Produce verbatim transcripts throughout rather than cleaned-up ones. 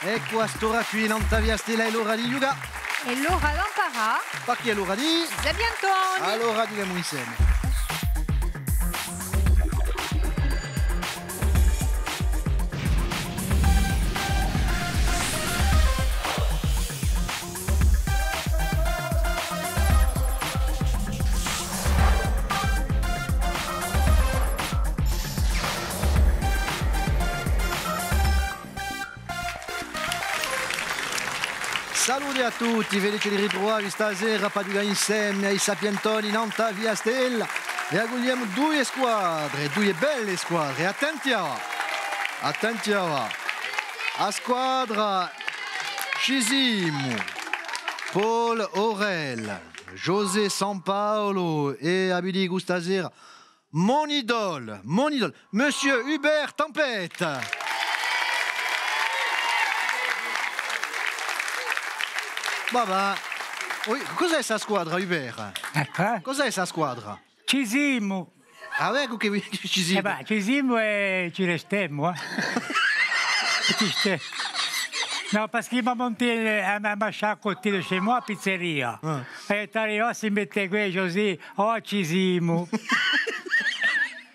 Eccu, à st'ora quì, nant'à Via Stella, hè l'ora di ghjucà. Hè l'ora d'amparà. Perchè hè l'ora di... Sapientoni. Allora, ghjuchemu inseme. Salute à tutti, felice di ritruvà vi stasera pà ghjucà inseme à i Sapientoni nant'à Via Stella. È accugliemu duie squadre, duie belle squadre. Attenti avà, attenti avà. A squadra Ci simu, Paul Aurel, José San Paolo è, a vi dicu stasera, Mon idole, mon idole, Monsieur Hubert Tempête. Vabbè. Oi, cos'hè sta squadra, Hubert? Eccu, eh? Cos'hè sta squadra? Ci simu. Ah, eccu chì, chì ci simu. Eh bè, ci simu è ci restemu, eh. Ci ste-, nò, perchè m'hà monté, eh, m'hà, m'hà sciacquattatu chez moi à pizzeria. Ah. È t'arriva, si mette quì, José, oh, ci simu.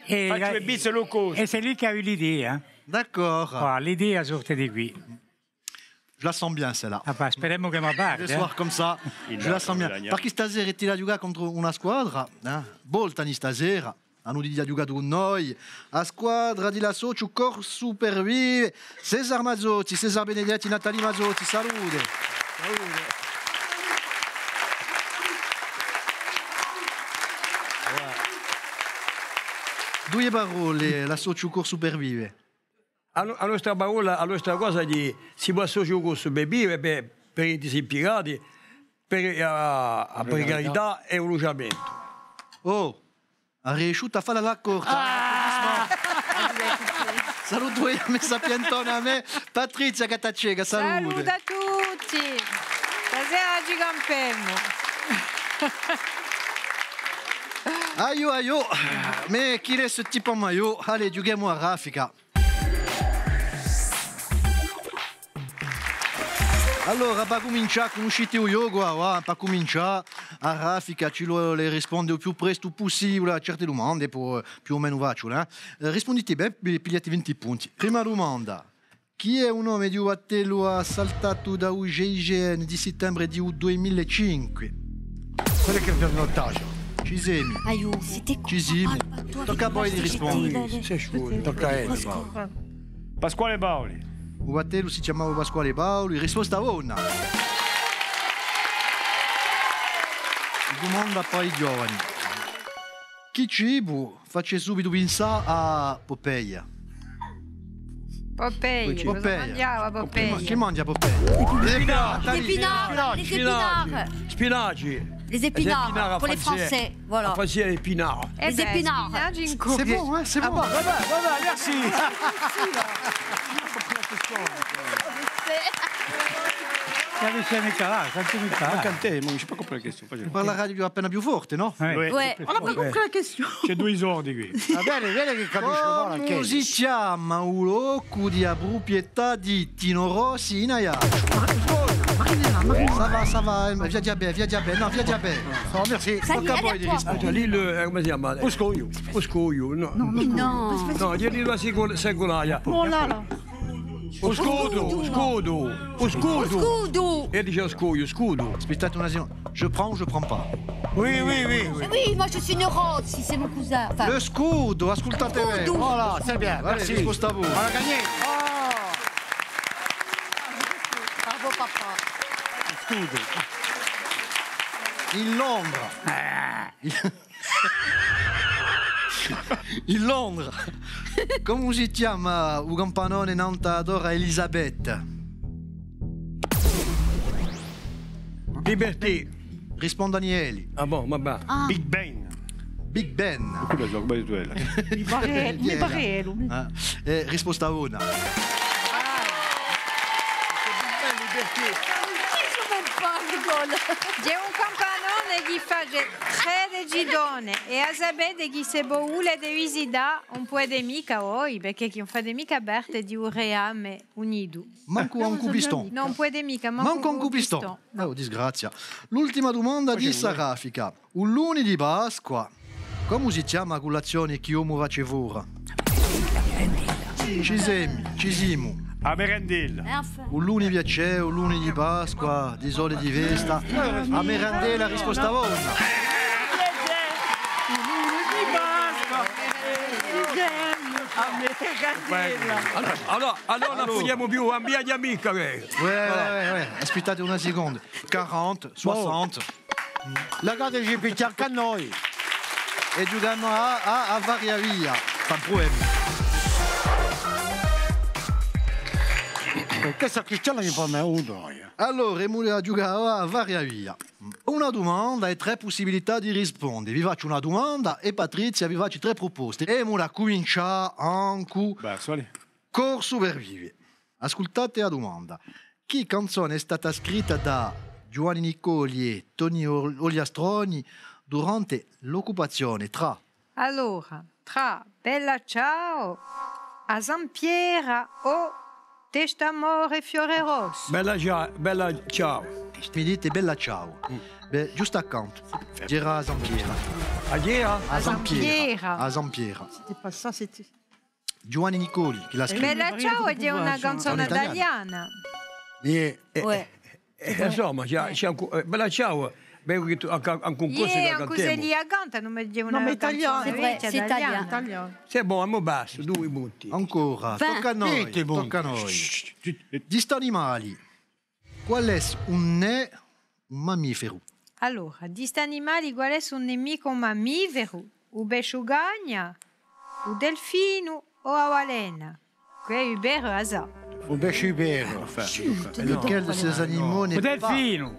È, facciu e pizze low cost. È c'est lui qui a eu l'idée, hein. D'accord. Voilà, l'idée a sorti di quì. Je la sens bien, celle-là. Ah, bè, speremu chì mi parli, eh. Des soirs comme ça, je la sens bien. Perchè stasera hè da ghjucà contru una squadra, eh. Voltani stasera, anu dighjà ghjucatu cù noi, a squadra di l'associu Corsu per Vive, Cesare Mazzotti, Cesare Benedetti, Nathalie Mazzotti, salute. Salute. Duie parolle, l'associu Corsu per Vive. A no-, a nostra parolla, a nostra cosa hè, simu associu Corsu per Vive, per, per i disimpiegati, per a, a precarità è u lugiamentu. Oh, hà riesciutu à falla à l'accorta. Ah! Salutu eiu, a me sapientona, a me Patrizia Gattaceca, salute. Salute à tutti. Stasera ci campemu. Aiò, aiò. Mais qui est ce type en maillot? Allez, ghjuchemu à raffica. Allora, pà cumincià, cunniscite u ghjocu, ah, và, pà cumincià, à raffica, ci vole à risponde u più prestu pussibule à certe dumande, po, eh, più o menu faciule, eh. Eh, rispundite bè, pi-, pigliate vinti punti. Prima dumanda. Chì hè u nome di u battellu assaltatu da u G I G N di sittembre di u dui mila è cinque? Quello chì hè in otaggio. Ci simu. Aiò, c'était quoi? Ci simu. Tocca à voi di risponde. Tocca à elli. Pasquale Paoli. U battellu si chjamava Pasquale Paoli, risposta bona. Dumanda pà i ghjovani. Chì cibu face subitu pinsà à Popeye? Popeye, cosa manghjava Popeye? Chì manghja Popeye? L'épinard. L'épinard, les épinards. Spinaci. Les épinards, pour les Français, voilà. En français, l'épinard. Eh ben, spinaci in copia. C'est bon, hein, c'est bon. Ah bon, voilà, voilà, merci. Quantu mi pare, quantu mi pare. Ma cantemu, ùn ci pò comprà chì Parleraghju appena più forte, nò? Eh. Ouais. On n'a pas compris la question. Ci hè dui sordi quì. Ah, vedi, vedi chì capisce ora chì. Comu si chjama u locu di a pruprietà di Tino Rossi in Aiacciu? Marinella, Marinella. Ça va, ça va, eh, viaghja bè, viaghja bè, nò, viaghja bè. Nò, merci. Tocca à voi di risponde. Allez, à toi. Lì, eh, cumu si chjama? U scogliu. U scogliu, nò. Nò, nò, nò. Nò, eiu dicu a seculaia. Oh là là. U scudu, u scudu, u scudu. U scudu. È dice u scudu, u scudu. Aspettate un attimo, je prends ou je prends pas? Oui, oui, oui, oui. Oui, moi je suis Nero, si c'est mon cousin. Enfin, u scudu, ascultate bè. Voilà, c'est bien, merci. Allez, risposta bona. On a gagné. Bravo papa. U scudu. In Londra. Ah. In Londra. Comu si chjama u campanone nant'à a torra Elisabetta? Liberté. Risponde Danieli. Ah bon, va bè. Ah. Big Ben. Big Ben. Quellu hè, cumu hai dettu tù? Mi pare, mi pare. Eh, risposta bona. Ci sò un campanone. Chì face tredici donne, è a sapete chì s'è vo vulete visità, ùn pudete micca voi, perchè chì ùn fate micca parte di u Reame Unitu. Mancu, mancu un piston. Ùn pudete micca, mancu un piston. Oh, disgrazia. L'ultima dumanda di sta raffica. U luni di Pasqua, cumu si chjama a culazione chì l'omu face fora? Ci semu, ci simu. A merendella. U luni piacè, u luni di Pasqua, di sole di festa. A merendella, risposta bona. U luni di Pasqua. A merendella. Allora, allora, allora ùn pudimu più, ambiate amica, eh. Ouais, ouais, ouais, ouais. Aspettate una seconda. Quarante, soixante. Lacateci pichjà ancu à noi. È ghjucemu à, à, à Varia Via. Pas de problème. Questa cristiana mi fa male uno, eh. Allora, emu da ghjucà à Varia Via. Una dumanda è trè pussibilità di risponde. Vi facciu una dumanda è Patrizia vi face trè pruposte. È emu da cumincià ancu. Corsu per vive. Ascultate a dumanda. Chì canzone hè stata scritta da Ghjuvanni Nicoli è Toni Ol-, Ogliastroni durante l'occupazione trà... Allora, trà Bella Ciao, A Sampiera o Testa More Fiore Rosso? Bella Cia-, Bella Ciao. Mi dite Bella Ciao. Bè, ghjustu accantu. Era A Sampiera. A chì era? A Sampiera. A Sampiera. C'était pas ça, c'était Ghjuvanni Nicoli, chì l'hà scritta. Bella Ciao hè una canzona taliana. Iè, eh, eh, insomma, ci hè, ci hè ancu, eh, Bella Ciao, bè, chì tù, ancu, ancu in Corsica a cantemu. Iè, ancu s'elli a cantanu, ma hè una canzona vechja taliana. C'est bon, emu persu dui punti. Ancora, tocca à noi, tocca à noi. Di st'animali. Qual hè un, un mammiferu? Allora, di st'animali, qual hè un nemicu mammiferu? U pesciu cagna, u delfinu o a balena? Què hè u Hubert a sà. U pesciu Hubert. Lequel de ces animaux n'est pas... U delfinu.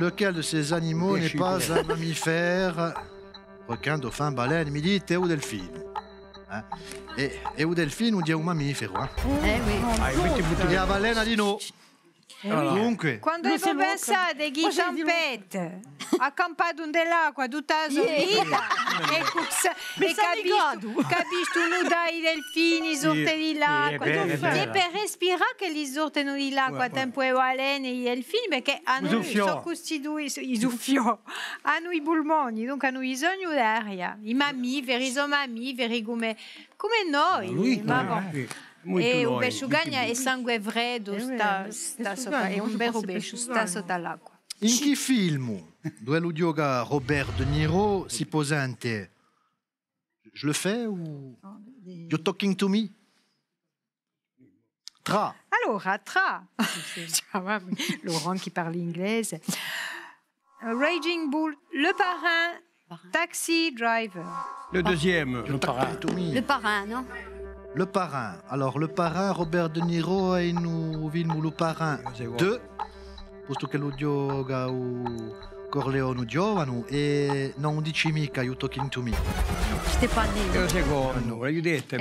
Lequel de ces animaux n'est pas un mammifère? Requin, dauphin, baleine, mi dite u delfinu. Eh? È, è u delfinu hè un mammiferu, eh? Eh oui. È a balena dinò. Dunque. Quandu vo pensate chì Tempête hà campatu in l'acqua tutta a so vita, è capistu, capistu nudà i delfini, sorte di l'acqua, hè per respirà ch'elli sortenu di l'acqua, à tempu e balene, i delfini, perchè anu, sò custitui-, i suffiò, anu i pulmoni, dunque anu bisognu d'aria. I mammiferi, sò mammiferi cum'è, cum'è noi, ma bon. È u pesciu cagna hè sangue freddu, stà, stà sott'à, hè un veru pesciu, stà sott'à l'acqua. In chì filmu, duve ghjoca Robert De Niro, si pò sente Je le fais ou You're talking to me? Trà. Allora, trà. Laurent qui parle inglese. Raging Bull, Le Parrain, Taxi Driver. Le deuxième. Le Parrain. Le Parrain, non? Le Parrain. Alors, Le Parrain, Robert De Niro, in u filmu Le Parrain deux, postu ch'ellu ghjoca u Corleone ghjovanu, è ùn dici micca You're talking to me. C'était pas né. È u secondu, l'aghju dettu,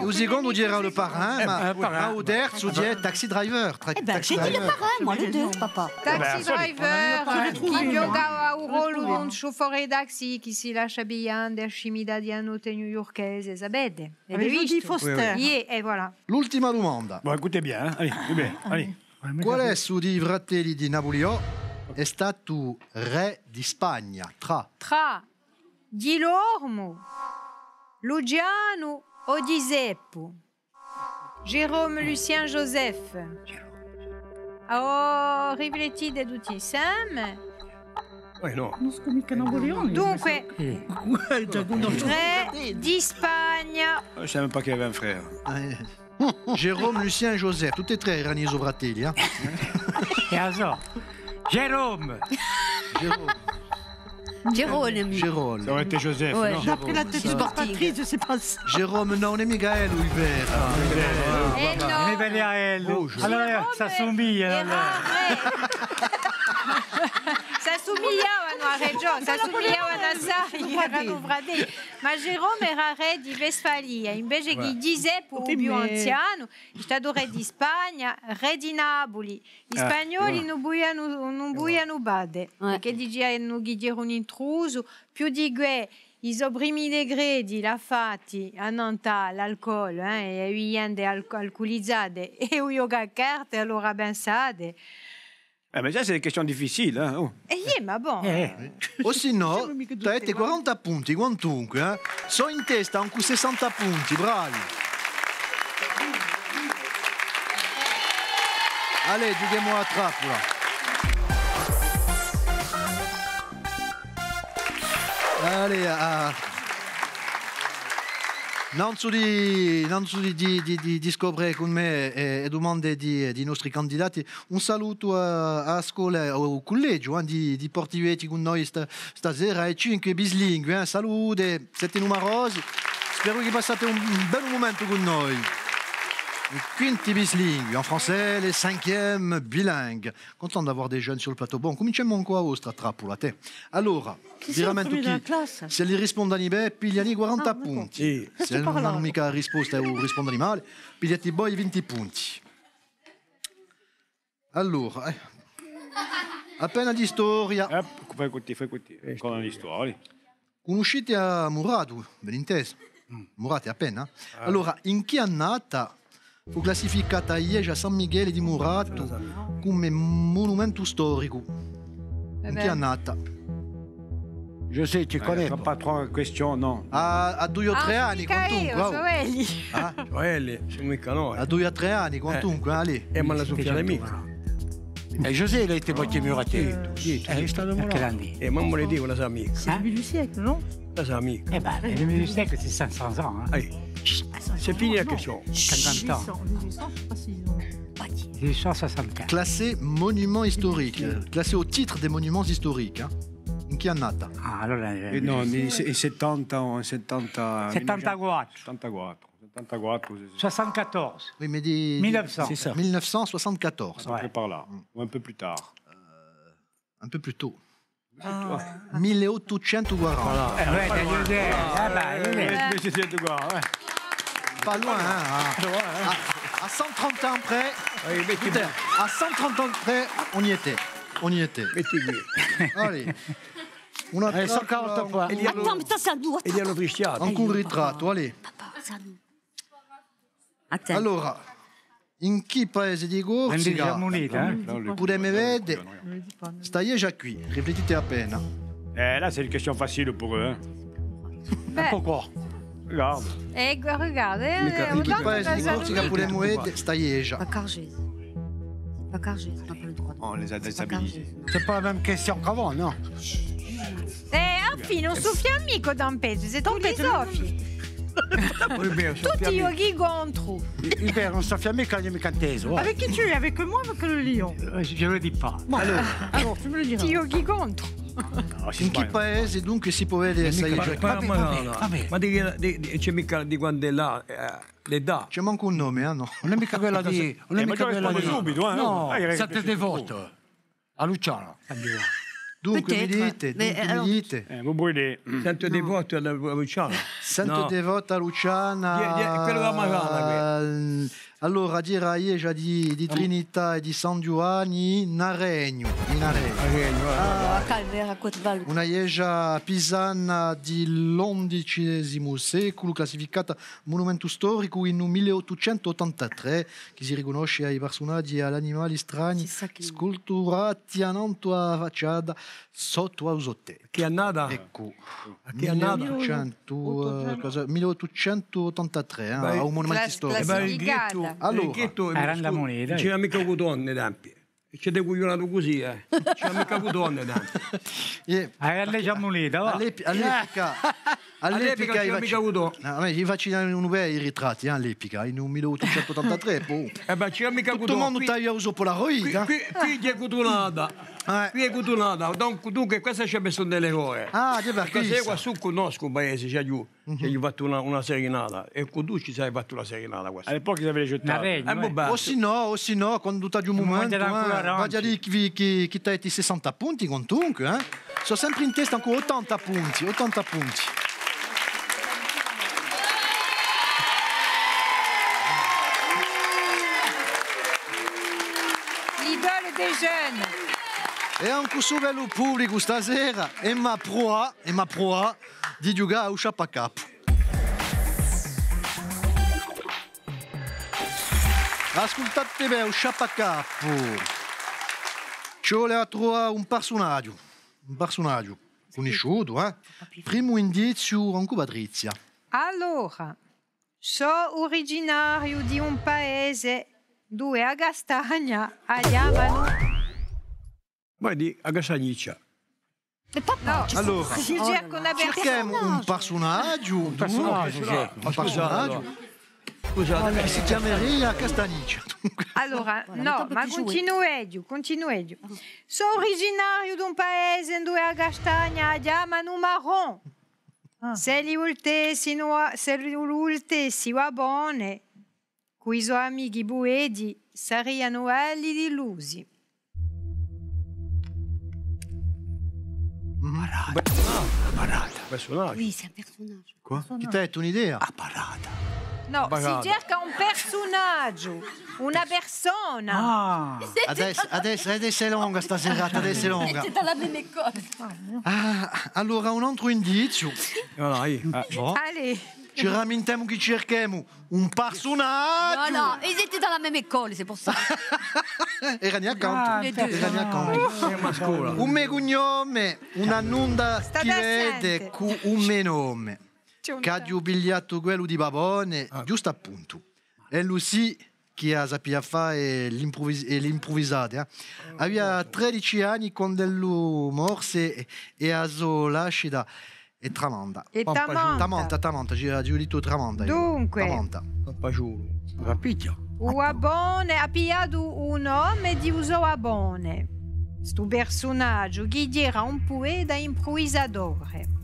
u secondu era Le Parrain, ma u terzu hè Taxi Driver. Eh ben, j'ai dit Le Parrain, moi, le deux, papa. Taxi Driver, chì ghjocava u rollu d'un chauffeur di taxi chì si lascia piglià da a scimità di a notte newyorkese, sapete? Avec Jodie Foster. Iè, è voilà. L'ultima dumanda. Bon, écoutez bien, hein. Allez, eh ben, allez. Qual hè di i fratelli di Napuliò hè statu rè di Spagna? Trà. Trà Ghjilormu, Lucianu o Ghjiseppu? Jérôme, Lucien, Joseph. Oh, riflettite tutti inseme. Dunque, rè di Spagna. Je sais même pas qu'il avait un frère. Jérôme, Lucien è Joseph, tutti è trè eranu i so fratelli, eh? È a sò. Jérôme. Jérôme. Jérôme. Ça aurait été Joseph, non? D'après la tête de Patrice, je sais pas. Jérôme, nò, ùn hè micca ellu u veru. Eh nò. Ùn hè micca ellu. Allora, s'assumiglia, allora. S'assumigliavanu à Regiò, s'assumigliavanu assai, eranu fratelli. Ma Jérôme era rè di Vestfalia, invece chì Ghjiseppu, u più anzianu, hè statu rè di Spagna, rè di Napuli. I Spagnoli ùn vulianu, ùn vulianu vede, perchè dicianu chì era un intrusu, più di què, i so primi decreti l'hà fatti annant'à l'alcol, eh, è e vivende al-, alculizate è u ghjocu à carte, allora pensate. Eh, mais ça, c'est des questions difficiles, hein, oh. Eh, iè, ma bon. Eh. O sinnò, t'avete quaranta punti, quantunque, eh? Sò in testa cù sessanta punti, bravi. Allez, ghjuchemu à a trappula. Allez, à, nanzu di, nanzu di, di, di, di, di scopre cun mè e, e dumande di, di i nostri candidati, un salutu à, à a scola, à u cullegiu, eh, di, di Portivechju cun noi sta, stasera, è cinque bislingui, eh, salute, site numerosi. Speru chì passate un, un bellu mumentu cun noi. I quinti bislingui, en français, les cinquièmes bilingues. Content d'avoir des jeunes sur le plateau. Bon, cuminciemu cù a vostra trappula, tè. Allora, veramente, chì, s'elli rispondenu bè, piglianu i quaranta punti. S'elli ùn anu micca risposta o rispondenu male, pigliate voi vinti punti. Allora, eh. Appena di storia. Eh, fai cusì, fai cusì. Ancora di storia. Cunniscite à Muratu, ben intesu? Muratu appena. Allora, in chì annata fù classificata a ghjesgia San Michele di Muratu cum'è munumentu storicu? In chì annata? Je sais, tu connais. Pas trop de questions, non. À, à dui o trè anni, quantunque, oh. Sò elli. Ah? Sò elli, sò micca noi. À dui o trè anni, quantunque, allez. Eh, ma l'hà sufficientementi. Eh, José, il a été bâti Muratu. Eh, il est à Muratu. Eh, ma on le dit, on l'a jamais. Hein? Début du siècle, non? Là, c'est ami. Eh ben, le début du siècle, c'est cinq cents ans, hein. Allez. C'est fini la question. Cinquante ans. Huit cents, huit cents, je sais pas s'ils ont... Huit cent soixante-quinze. Classé monument historique, euh, classé au titre des monuments historiques, hein. In chì annata? Ah, allora, eh, non, mais c'est, settanta, settanta, settantaquattro. Settantaquattro, c'est ça. Soixante-quatorze. Oui, mais des, mille neuf cents. C'est ça. Mille neuf cent soixante-quatorze. À peu près par là, ou un peu plus tard. Un peu plus tôt. Ah. Mille ottucentu quaranta. Voilà. Eh, ouais, eh, eh, eh, bah, eh. Pas loin, hein, à, à, à cent trente ans près. Putain, à cent trente ans près, on y était. On y était. Allez. Allez, cent quarante points. Attends, mais ça, c'est un doigt. Ancu un ritrattu, allez. Papa, ça nous... Attends. Allora, in chì paese di Corsica pudemu vede sta ghjesgia quì? Riflettite appena. Eh, là, c'est une question facile pour eux, hein. Ben, pourquoi? Regarde. Eh, regarde, eh, in chì paese di Corsica pudemu vede sta ghjesgia? Pas Cargé. C'est pas Cargé, on n'a pas le droit de... On les a déstabilisés. C'est pas la même question qu'avant, non? Eh, infine, ùn suffia micca, Tampezzu, sè tropu soffiu. Tutti i ghjochi contru. Hubert, ùn suffia micca, ùn l'hà micca intesu, oh. Avec qui tu es? Avec moi, avec le lion? Euh, je le dis pas. Bon, alors, tu me le diras. Tutti i ghjochi contru. In chì paese dunque si pò vede sta ghjesgia? Vabbè, vabbè, vabbè. Ma di, di, di, ci hè micca di quand'ella, eh, l'età. Ci hè mancu un nome, eh, nò? Ùn hè micca quella di, ùn hè micca quella di... Subitu, eh, nò. Santa Devota. À Lucciana. Dunque, mi dite, dunque, mi dite. Eh, voi pudete... Santa Devota à Lucciana. Santa Devota à Lucciana. Quellu di a Madonna, quellu. Allora, era a ghjesgia di, di Trinità è di San Ghjuvanni in Aregnu, in Aregnu. Aregnu, ah, Calvera, Cotvalu. Una ghjesgia pisana di l'undicesimu seculu, classificata munumentu storicu in u mille ottucentu ottantatrè, chì si ricunnosce à i parsunaghji è à l'animali strani sculturati annantu à a facciata sottu à u so tettu. Chì annata? Eccu. À chì annata? Mille ottucentu, eh, cosa, mille ottucentu ottantatrè, eh, à u munumentu storicu. Allora. Era una muneta, eh. Ùn c'era micca u cutone à i tempi. È ci hè di cugliunatu cusì, eh. Ci hè micca u cutone, dai. Eh, a ghjesgia muneta, và. All'epi-, all'epica, all'epica ci hè micca u cutone. Nò, ma i faccianu un bè i ritratti, eh, all'epica, in u mille ottucentu ottantatrè, po. Eh bè, ci hè micca u cutone. Tuttu u mondu t'avia u so Polaroid, eh. Quì, quì, quì ci hè cutunata. Eh. Quì hè cuntinuata, dunque, dunque, questa ci hè messo un errore. Ah, ghjè per quessu. Perchè eiu quassù cunnoscu un paese, ci aghju, ci aghju fattu una, una serenata, è cù tù ci sarei fattu una serenata quassù. À l'époque, ils avaient les jeux de table. Eh, bon, bè. O sinnò, o sinnò, quandu t'aghju un mumentu, eh, vogliu dì chì, chì, chì t'hai i sessanta punti, quantunque, eh. Sò sempre in testa cù ottanta punti, ottanta punti. L'idole des jeunes. È ancu stu bellu publicu stasera, emu à pruvà, emu à pruvà di ghjucà à u sciappacapu. Ascultate bè, u sciappacapu. Ci vole à truvà un persunagiu, un persunagiu cunnisciutu, eh? Primu indiziu, ancu Patrizia. Allora, sò uriginariu di un paese duve a castagna a chjamanu... Vedi, a castagniccia. Nò, allora, si cerca una persona. Circhemu un persunagiu, un persunagiu, un persunagiu. Scusate, allora. Scusate, si chjameria Castagniccia. Allora, nò, ma cuntinueghju, cuntinueghju. Sò uriginariu d'un paese induve a castagna a chjamanu marron. Ah. S'elli vultessinu, s'elli vultessi và bone, cù i so amichi pueti, sarianu belli dilusi. Parata. Parata. Persunagiu. Oui, c'est un personnage. Quoi ? Chì t'hai un'idea? A parata. Nò, si cerca un persunagiu, una persona. Ah. Adessu, adessu, adessu hè longa sta serata, adessu hè longa. C'était dans la même école. Ah, allora un antru indiziu. Voilà, eh. Bon. Allez. Ci ramintemu chì circhemu un persunagiu! Voilà, ils étaient dans la même école, c'est pour ça. Eranu accantu. Ah, eranu accantu. Hè una scola. U me cugnome, una nunda chì vede cù u me nome. Ch'aghju pigliatu quellu di Babone, ghjustu appuntu. Ellu sì chì a sapia fà è l'impruvis-, è l'impruvisate, eh. Avia tredeci anni quand'ellu morse è, è a so lascita hè tramanda. Hè tamanta. Tamanta, tamanta, ci, ci aghju dettu tramanda eiu. Dunque. Tamanta. Pappagiolu. Rappichja. U babbone hà pigliatu u nome di u so babbone. Stu persunagiu chì era un pueta impruvisadore.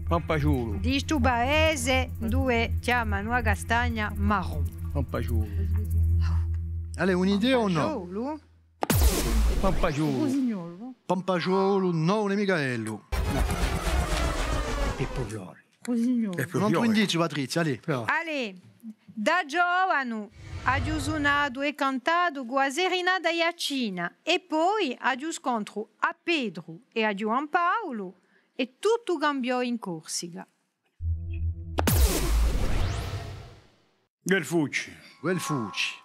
Pappagiolu. Di stu paese induve chjamanu a castagna marron. Pappagiolu. Allez, un'idea o nò? Pappagiolu. Pappagiolu. Pappagiolu, nò, ùn hè micca ellu. Pippu Fiori. Pippu Fiori. Un antru indiziu, Patrizia, allez. Allez, da ghjovanu aghju sunatu è cantatu cù a Serenata Aiaccina è po aghju scontru à Petru è à Ghjuvan Paulu è tuttu cambiò in Corsica. Guelfucci. Guelfucci.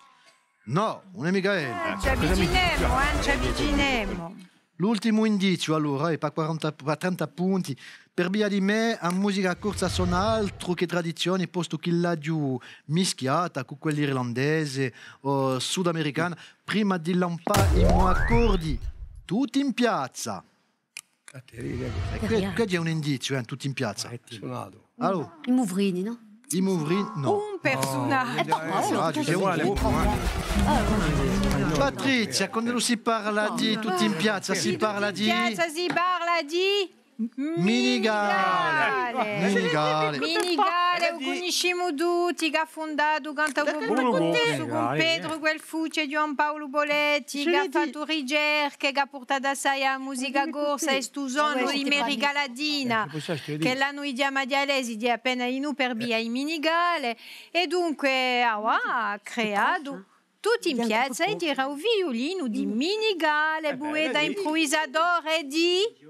Nò, ùn hè micca ellu. Eh, ci avvicinemu, eh, ci avvicinemu. L'ultimu indiziu, allora, hè pà quaranta, pà trenta punti. Per via di mè, a musica corsa sona altru chè tradizioni, postu chì l'aghju mischiata cù quella irlandese o sudamericana, prima di lampà i mo accordi tutti in piazza. È què, què hè un indiziu, eh, tutti in piazza. Sunatu. Allora. I Muvrini, nò? I Muvrini, nò. Un persunagiu. Nò, nò, nò, ci hè un gruppu, eh. Patrizia, quandu si parla di tutti in piazza, si parla di... Tutti in piazza si parla di Minigale. Minigale. Minigale, u cunniscimu tutti, ch'hà fundatu, cantatu cù Petru Guelfucci è Ghjuvan Paulu Poletti, ch'hà fattu ricerche, ch'hà purtatu assai a musica corsa è stu sonu di America Latina, chì l'anu i chjamati à l'esitu appena dinù per via di Minigale, è dunque avà hà creatu Tutti in piazza è ghjera u figliulinu di Minigale, pueta impruvisadore di...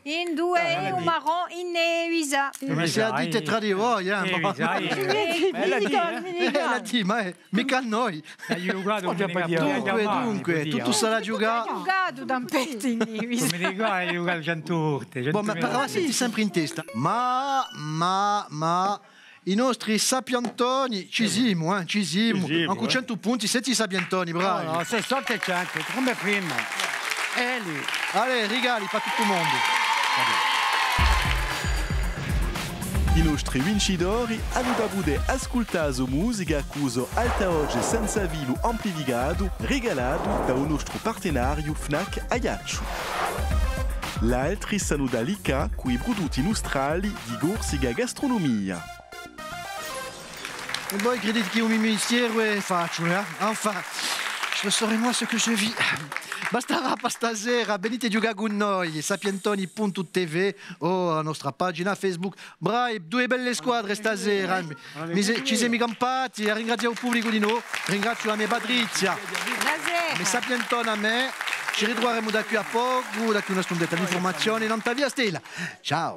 Induve u marron in Nevisa. Ma s'è a dite trà di voi, eh, ma... Minigale, Minigale. Micca noi. Dunque, dunque, tuttu sarà ghjucatu. Ghjucatu da un pettu in Nevisa. Minigale, ghjucatu centu volte. Bon, ma però site sempre in testa. Ma, ma, ma, I nostri sapientoni, ci simu, eh, ci simu. Ci simu, ancu centu punti, site sapientoni, bravi. Allora, sessanta è centu, cum'è prima. Elli. Allez, rigali pà tuttu u mondu. I nostri vincitori anu da pudè ascultà a so musica cù u so altavoce senza filu amplificatu, rigalatu da u nostru partenariu Fnac Aiacciu. l'altri s'anu da liccà cù i prudutti nustrali di Corsica Gastronomia. È voi cridite chì u me mistieru hè faciule, eh? Enfin, je saurai moi ce que je vis. Bastarà per sta sera, venite à ghjucà cù noi, sapientoni puntu T V o à a nostra pagina Facebook. Bravi, duie belle squadre sta sera. Mi se-, ci semu campati, è ringraziu u publicu dinò, ringraziu a me Patrizia, a me sapientona à mè. Ci ritruveremu da quì à pocu, da quì à una stundetta à l'infurmazione, nant'à Via Stella. Ciao.